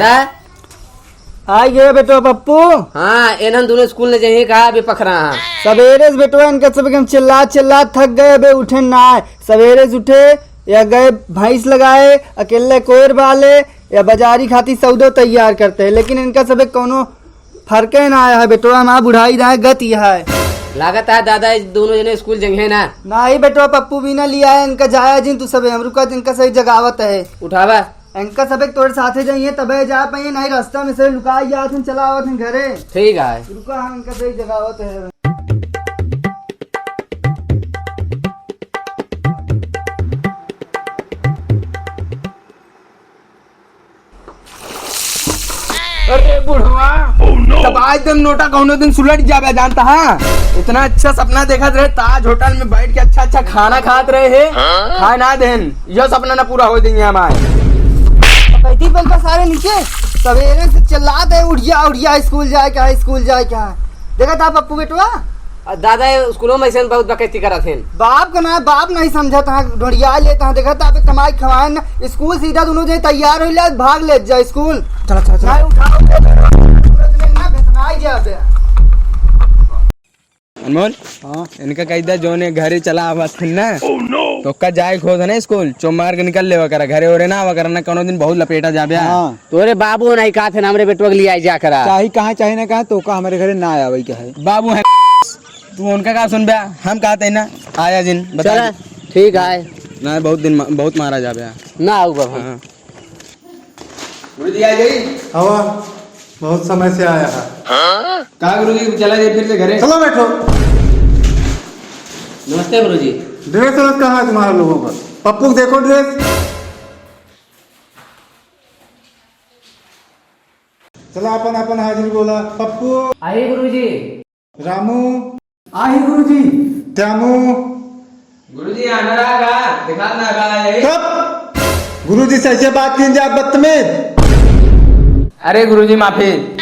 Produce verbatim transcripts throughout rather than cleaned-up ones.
का? आइ गए बेटवा पप्पू। हाँ, एनन दुनो स्कूल न जइहें का, अबे पखरा हाँ। सबेरे से बेटवा इनका सब के हम चिल्लात चिल्लात थक गए, अबे उठे ना है। सबेरे से उठे या गए भैंस लगाए, अकेले कोयर बाले या बाजारी खाती सौदो तैयार करते हैं, लेकिन इनका सब कौनो फर्के ना आया है बेटवा, हमार बुढ़ाई रहे गत यह है। लागत है दादा, ये दुनो जने स्कूल जइहें ना। नाही बेटवा, पप्पू भी ना लिया है, इनका जाया जिन तू सबे, हम रुका इनका सही जगावत है। उठावा। इनका सबे तोरे साथे जाइए, तबे जा पाइए, नाही रास्ता में से लुकाई जात हैं, चला आवत हैं घरे। ठीक है। रुका, हम इनका सही जगावत है। अरे बुढ़वा, दबाई देम नोटा, कौनो दिन सुलट जाबे, जानता है? इतना अच्छा सपना देखत रहे, ताज होटल में बैठ के अच्छा अच्छा खाना खात रहे है, खाए ना देन, यह सपना ना पूरा हो देंगे हमारे। कैथी बनता सारे नीचे, सवेरे से चिल्लात है, "उठ जा, उठ जा, स्कूल जाए के है, स्कूल जाए के है।" देखा था पप्पू बेटवा? आ दादा, ये स्कूलों में ऐसे बहुत बकैती करत हैं। बाप का ना, बाप नहीं समझत हाँ, ढोढ़िया लेत हाँ, देखत हाँ, अबे कमाई खवाए ना, स्कूल सीधा दुनो जने तैयार होइला, भाग लेत जा स्कूल। चला, चला, चला। नहीं उठाओ, ना भेतनाई जा अबे। अनमोल, हाँ। इनका कही दा, जोने घरे चला आवत हन ना, तो का जाए खोद ना स्कूल, चो मार के निकल लेवा करा, घरे ओरे ना आवा करा, ना कौनो दिन बहुत लपेटा जाबे। हाँ। तोरे बाबू नहीं कहा थे ना, हमरे बेटवा के लिए आई जा करा। चाहे कहाँ, चाहे ना कहाँ, तो का हमरे घरे ना आवे के है। बाबू है, तू उनका का सुनबे, हम कहते हैं ना, आया जिन, बता चला, दे। ठीक है। ना, बहुत दिन मा-, बहुत मारा जाबे। ना आऊ बाबा। हाँ। गुरुजी आ गई? हवा, बहुत समय से आया है। का गुरुजी, चला जाए फिर से घरे? चलो बैठो। नमस्ते गुरुजी। ड्रेस व्रेस कहाँ है तुम्हारे लोगों का? पप्पू को देखो ड्रेस। चला अपन अपन हाजिरी बोला। पप्पू। आई गुरुजी। रामू। आही गुरुजी। त्यामू। गुरुजी, आना रहा का? दिखा ना रहा है। चुप! गुरुजी से ऐसे बात की जात, बदतमीज। अरे गुरुजी, माफी।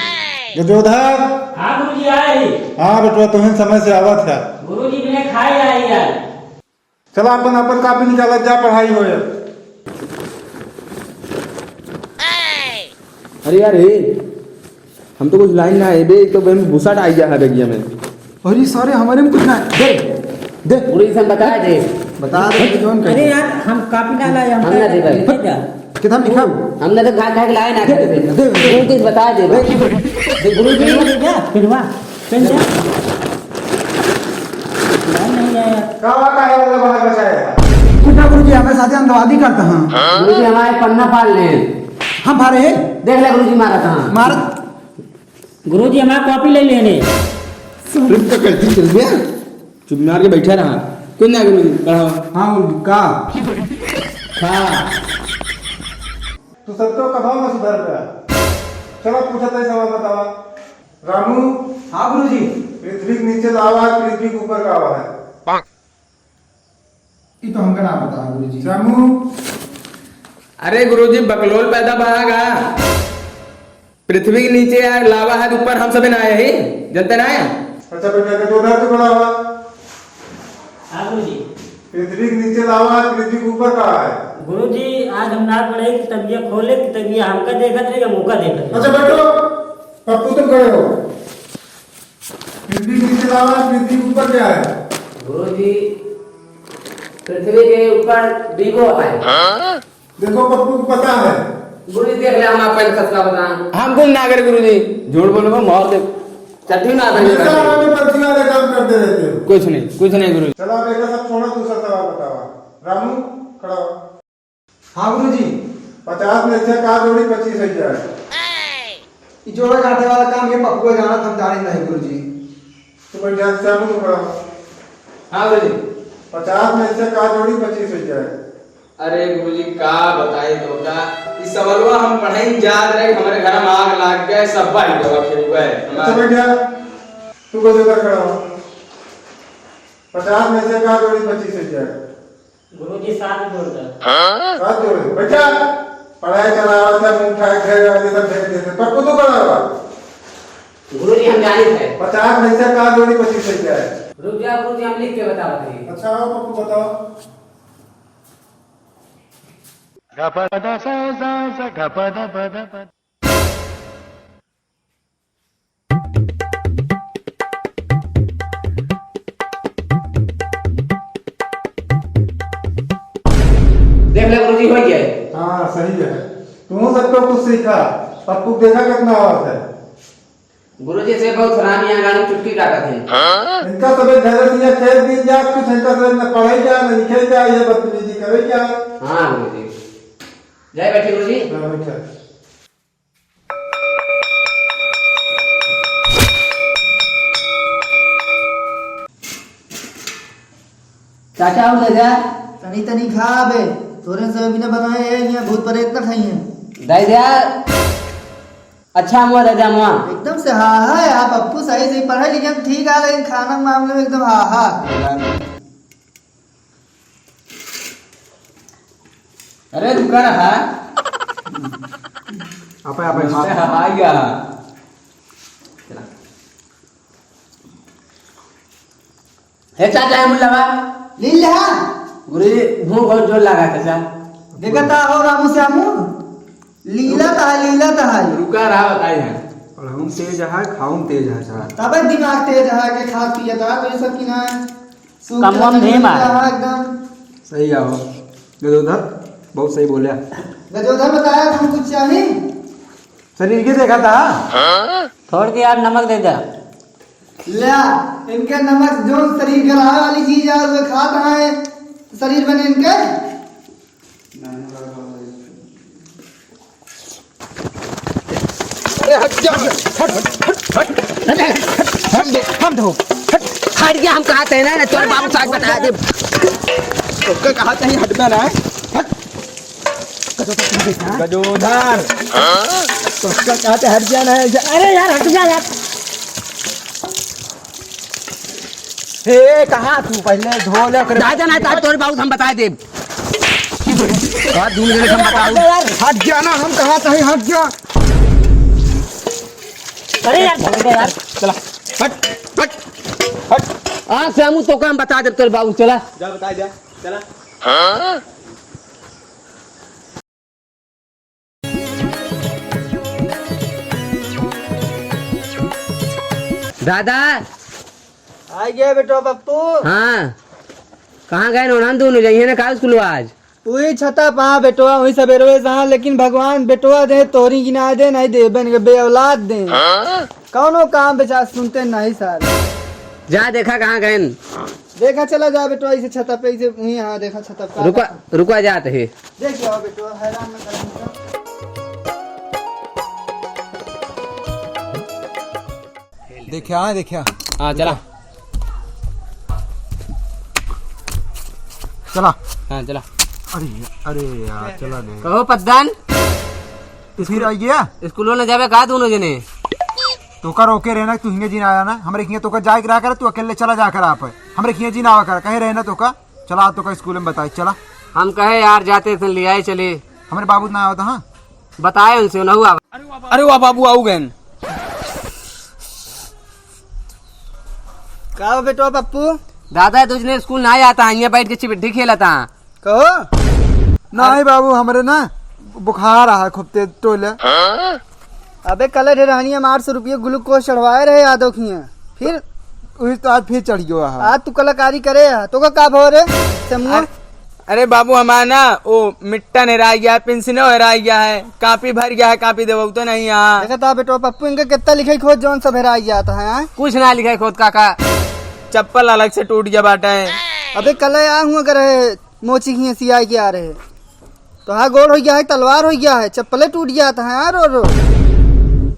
गजोधर। हाँ गुरुजी, आए ही। हाँ बेटवा, तुहिन समय से आवत है। गुरुजी, बिना खाए आई यार। चला, अपन, अपन कॉपी निकाला, जा पढ़ाई हो यार। अरे यार, ए, हम तो कुछ लाइन ना है बे, तो बे, भूसा डाल गया है बैगिया में। अरे सारे, हमारे में कुछ ना है। दे, दे। पूरी से हम बता दे। बता दे, जोन कर अरे दे। यार, हम कॉपी ना लाए, हम हम ना दे भाई। लिखे जा। कितना लिखा? हम ना तो खा, खा के लाए ना। दे, दे, दे। पूरी चीज बता दे। दे, दे। गुरु जी। दे जा, पिलवा। चल जा। नहीं, नहीं आया। का बात है, वाला बाहर बचाया? कुछ ना गुरुजी, हमें साथे अंधवादी करता हाँ। गुरुजी, हमारे पन्ना फाड़ ले। हम फाड़े हैं। देख ले गुरुजी, मारा कहाँ। मार। गुरुजी, हमार कॉपी ले लेने। तुम तो करती चल गया। चुप मार के बैठा रहा। कुछ ना गुरुजी, पढ़ाओ। हाँ, गुरुजी, का? हाँ। तू सब तो कभाव में सुधर गया। चलो, पूछा था सवाल बतावा। रामू। हाँ गुरुजी। पृथ्वी के नीचे लावा है, पृथ्वी के ऊपर का हवा है? ई तो हमका ना पता है गुरुजी। रामू। अरे गुरुजी, बकलोल पैदा भा गा। पृथ्वी के नीचे आए, लावा है, ऊपर हम सबे ना आए ही, जनते ना आए। अच्छा बेटा, तो उधर तो खड़ा हुआ। हाँ गुरुजी। पृथ्वी के नीचे लावा है, पृथ्वी के ऊपर का है? गुरुजी, आज हम ना पढ़े किताबिया खोले, किताबिया हमका देखत रही, हम ओका देखत रही। अच्छा बैठो, पप्पू तुम खड़े हो। पृथ्वी के नीचे लावा है, पृथ्वी के ऊपर क्या है? गुरुजी, पृथ्वी के ऊपर दीवो है। देखो पप्पू को पता है। गुरुजी देख ले, हम आपका सच का बता। हम कुछ ना करे गुरुजी, झूठ बोले को मार दे। चट्टी ना दे। हमेशा हमारे पर्ची वाले काम करते रहते हो। कुछ नहीं, कुछ नहीं गुरुजी। चलो अब एक सब छोड़ो, दूसरा सवाल बताओ। रामू, खड़ा हो। हाँ गुरुजी। पचास में से का जोड़ी पच्चीस हो जाए? ई जोड़े काटे वाला काम ये पप्पुआ जानत, हम जाने नहीं गुरुजी। तो बैठ जा, श्यामू तो खड़ा। हाँ गुरुजी। पचास में से का जोड़ी पच्चीस हो जाए? अरे गुरुजी का बताई तो का, ई सवालवा हम पढ़ाई जात रहे, हमारे घर में आग लाग गए, सब बाहर गवा खेल गए। अच्छा बैठ जा, तू बस इधर खड़ा हो। पचास में से का जोड़ी पच्चीस हो जाए? गुरुजी, सात जोड़ दे। सात जोड़े? बैठ जा। पढ़ाई चलावत है, मुंह उठाए, फेर आगे सब फेंक देते। पप्पू तो खड़ा हुआ। गुरुजी, हम जानित है। पचास में से का जोड़ी पच्चीस हो जाए? रुक जाओ गुरुजी, हम लिख के बतावत हई। अच्छा, आओ पप्पू, बताओ। गपदा सा सा सा गपदा पदा पद। गुरुजी, हो गया। हाँ, सही है। तू सबको कुछ सीखा, पप्पू देखा कितना आवाज है। गुरुजी से बहुत हरामी आंगन में चुटकी काटत है। इनका सबे घर से या खेत दिन जा, कुछ इनका सबे न पढ़ाई जा, न लिखाई जा, ये बदतमीजी करे जा। हाँ गुरुजी, जाए बैठे गुरुजी। हाँ, बैठा। चाचा, हो दादा? तनी तनी खा बे, तोरे सब बिना बनाए है, यहाँ भूत प्रेत ना खाई है। दादा, अच्छा मुआ दादा मुआ। एकदम से हाँ, हाँ यार, पप्पू सही से पढ़े लिखे में ठीक आ, लेकिन खाना के मामले में एकदम हाँ, हाँ। अरे रुका रहा। आपे, आपे, अरे, हाँ। हाँ, आइया। चला। हे चाचा, हे मुल्लावा। लीला। गुरुजी, भूख बहुत जोर लगा, चाचा। देखता हो रामू श्यामू, लीला ता, लीला ता है। रुका रहा, बताई है। पढ़ाऊँ तेज है, खाऊँ तेज है, साहब। तबे दिमाग तेज है कि खास पिया था, तो ये सब की ना है। सूख कम वम के नहीं मार। लीला है एकदम। सही है हो। गजोधर, बहुत सही बोले। गजोधर बताया, तुम कुछ चाहिए? शरीर के देखा था? थोड़ के यार नमक दे दे। ल्या, इनके नमक जो शरीर के रहा वाली चीज है, वो खात है, शरीर बने इनके। अरे हट जा, हट, हट, हट, हट। अरे हम दो, हम दो, हट। हट गया, हम कहा थे ना, तोर बाबू साहब बता दे। तो कहा थे हटना ना, हट। गजोधर। हाँ? तो उसका कहते हट जाना है। अरे यार, हट जा यार। हे, कहाँ तू पहले धो ले कर। दादा ना, तार तोरे बाबू हम बता दे। बात दूर जने हम बताओ। यार, हट जा ना, हम कहाँ से हैं, हट जा। अरे यार, हट जा यार। चला, हट, हट, हट। आज से हम तो काम बता दे तोरे बाबू, चला। जा बता, जा, चला। हाँ? दादा। आ गया बेटवा पप्पू। हाँ। कहाँ गए नोनन दोनों जइए ना का स्कूल आज? वही छता पा बेटवा, वही सबेरवे से, हाँ, लेकिन भगवान बेटवा दे, तोरी गिना दे, नहीं दे, बन के बे औलाद दे। हाँ? कौनो काम बेचार सुनते नहीं सारे। जा देखा कहाँ गए। देखा चला जा बेटवा, इसे छता पे, इसे वहीं, हाँ, देखा छता पे। रुका, रुका जात है। देख लो बेटवा, हैरान मत कर। देखा, देखा। हाँ, चला। चला। हाँ, चला। अरे, अरे यार, चला नहीं। कहो पद्दान। तू फिर आ गया? स्कूलों न जावे का दोनों जने? तोका रोके रहे ना, तू हिंगे जिन आया ना, हमरे हिंगे तोका जाए के रहा करे, तू अकेले चला जा कर आप, हमरे हिंगे जिन आवा कर, कहे रहे ना तोका, चला तोका स्कूल में बताए, चला। हम कहे यार जाते थे, ले आए चले। हमरे बाबू ना आवत, हाँ? बताए उनसे, उनहु आवा। अरे वाह बाबू, आऊ गए। का हो बेटवा पप्पू? दादा, तुझने स्कूल ना आता, यहाँ बैठ के चिबिड्डी खेलता। कहो। नहीं बाबू, हमरे ना बुखार आ है खूब तेज टोले। अबे कल ढेरानी हम आठ सौ रुपये ग्लूकोज चढ़वाए रहे यादव खिया, फिर? वही तो आज फिर चढ़ गयो है। आज तू कलाकारी करे है, तो का, का भव रे? समूह? अरे, अरे बाबू, हमारा ना वो मिट्टन हेराई गया है, पेंसिलो हेराई गया है, कापी भर गया है, कापी देवो तो नहीं यहाँ। देखा था बेटवा पप्पू, इनके कितना लिखे खोद जौन सब हेराई जाता है, हाँ? कुछ ना लिखे खोद काका, चप्पल अलग से टूट गया बाटे। अबे कल आया हूँ अगर मोची की सियाई के आ रहे। तो हाँ, गोड़ हो गया है, तलवार हो गया है, चप्पले टूट गया था, हाँ, रो रो।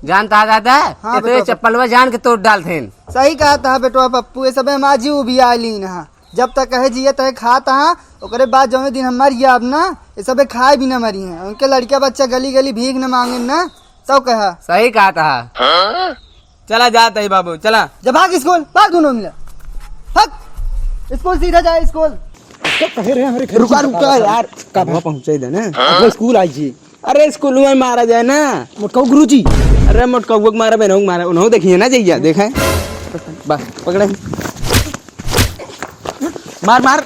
जानता है दादा, हाँ, इतने बेटवा। चप्पलवा जान के तोड़ डालते हैं। सही कहा था बेटवा पप्पू, ये सब हमार जीव भी आ लीन हा। जब तक है जिए तक खात हा, ओकरे बाद जौने दिन हम मर गया अब ना, ये सब खाए भी ना मरी हैं। उनके लड़का बच्चा गली गली भीख न मांगे ना, तब कहा। सही कहा था। चला जात है बाबू, चला। जा भाग स्कूल, भाग दोनों मिला। भाग। स्कूल सीधा जाए स्कूल। तो कहे रहे हमारे घर रुका, की रुका बता यार। कब वहाँ पहुँचे दे ना? हाँ? अब स्कूल आई जी। अरे स्कूल में मारा जाए ना। मोटकाऊ गुरुजी। अरे मोटकाऊ को मारा, बहनों को मारा, उन्हों देखिए ना जाइए, देखे। बस, पकड़े। मार, मार।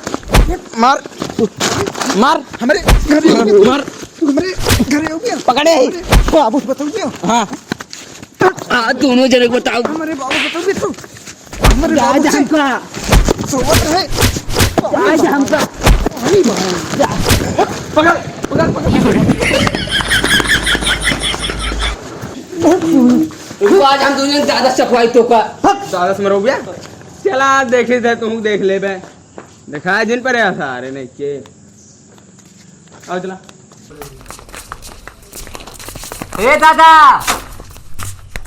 मार। मार। हमारे घर में मार। हमारे घर में हो गया। पकड़े। अरे, बाबू बताओ क्या? हाँ। आ, दोनों जने को बताओ। हमारे बाबू बताओ भी तू। हमारे बाबू से हमका। सोवत रहे। आज हमका। अरे बाबू। जा। पकड़, पकड़, पकड़। रुको, आज हम दुनिया दादा चकवाई तो का। दादा से मरो भैया। चला, देख ले, तुम देख ले बे। देखा जिन पर है सारे नहीं के। आओ चला। ए दादा,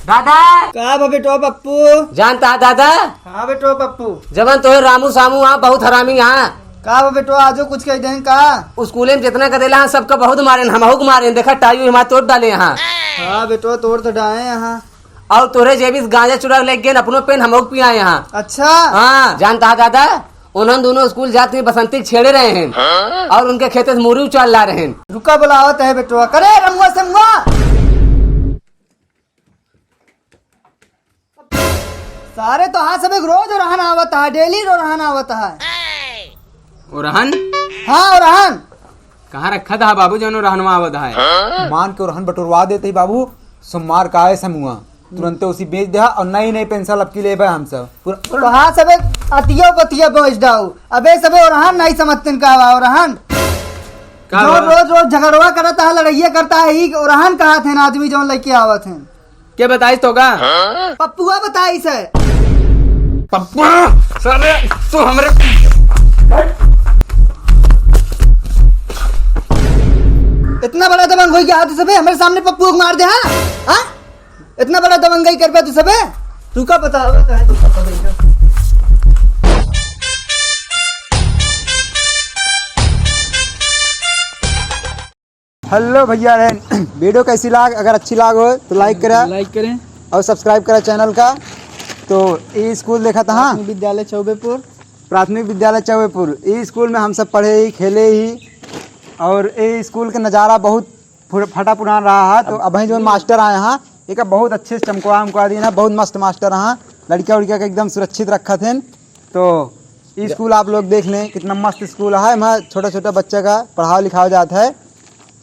दादा। का बा बेटवा पप्पू? जानता है दादा? हाँ बेटवा पप्पू। जवन तोहे रामू सामू हाँ बहुत हरामी हाँ। का बा बेटवा आजो कुछ कह दें का? स्कूले में जितना कदेला हाँ सबका बहुत मारेन, हमहू के मारेन। देखा टाई हमार तोड़ डाले यहाँ। हाँ बेटवा तोड़ तो डाए यहाँ। और तोरे जेबी से गांजा चुरा लेके गेन अपनो पेन हमहू के पियाए यहाँ। अच्छा। हाँ जानता है दादा, उन्हन दोनों स्कूल जात ही बसंती के छेड़े रहे हैं। हाँ? और उनके खेते से मूरी उचार ला रहे हैं। रुका बुलावत है बेटवा। करे रमुआ से मुआ। सारे तो हाँ सब एक रोज ओरहन आवत है, डेली ओरहन आवत है। ओरहन? हाँ ओरहन। कहाँ रखा था बाबू जौन ओरहनवा आवत है? मान के ओरहन बटोरवा देते ही बाबू, सोमवार का आए समूह। तुरंते उसी बेच दे और नई नई पेंसिल अब की लेबे हम सब। पूरा तो हाँ सबे अतिया पतिया बेच डाऊ। अबे सबे ओरहन नहीं समझते का बा ओरहन। का जो बा? रोज रोज झगड़वा करता है, लड़ाइया करता है, ई ओरहन कहा थे ना आदमी जौन लेके आवत हैं। के बताइस तो का? पप्पुआ बताइस है। पप्पुआ, साले, तू हमरे इतना बड़ा दबंग होई गया तू सबे, हमरे सामने पप्पुआ को मार दे, हाँ? हाँ? इतना बड़ा दबंगई करबे तू सबे? तू का पता होगा, तू का पता होगा? हेलो भैया रहन, वीडियो कैसी लाग? अगर अच्छी लाग हो तो लाइक करा, लाइक करें। और सब्सक्राइब करा चैनल का। तो ये स्कूल देखा था, हाँ? प्राथमिक विद्यालय चौबेपुर। प्राथमिक विद्यालय चौबेपुर, ये स्कूल में हम सब पढ़े ही, खेले ही, और ये स्कूल का नज़ारा बहुत फुर-, फटा पुरान रहा है। तो अब अबहीं जौन मास्टर आए हैं, एक बहुत अच्छे से चमकवा उमकवा दिए ना, बहुत मस्त मास्टर हैं, लड़किया उड़किया के एकदम सुरक्षित रखत हैं। तो ई स्कूल आप लोग देख लें, कितना मस्त स्कूल है। एमा छोटा छोटा बच्चा का पढ़ावा लिखावा जात है।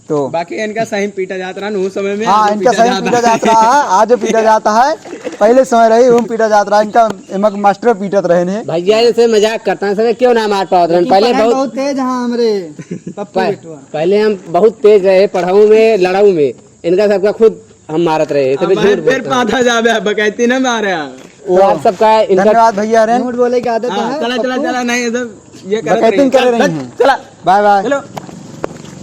तो बाकी इनका सही में पीटा जात रहा, उस समय में हाँ, इनका सही में पीटा जात रहा है, आज पीटा जाता है। पहले समय रही, उम पीटा जात रहा, इनका एमा मास्टर पीटत रहे ने। भैया इनसे मजाक करता है, सर, क्यों ना मार पावत रहन? लेकिन पहले पढ़ाई बहुत बहुत तेज हाँ हमरे पप्पू पह-, बेटवा। पहले हम बहुत तेज रहे पढ़ाऊ में, लड़ाऊ में, इनका सबका खुद हम मारत रहे, तबे हमारे झूठ फिर बोलता है। पाथा जाबे, बकैती ना मारे। वो आप सबका इनका धन्यवाद भैया रे। झूठ बोले की आदत हाँ, है, चला, चला, पप्पू। चला, नहीं, ये सब ये करत बकैती रही। करे चल, रही चल, हैं। चला। Bye, bye. चलो।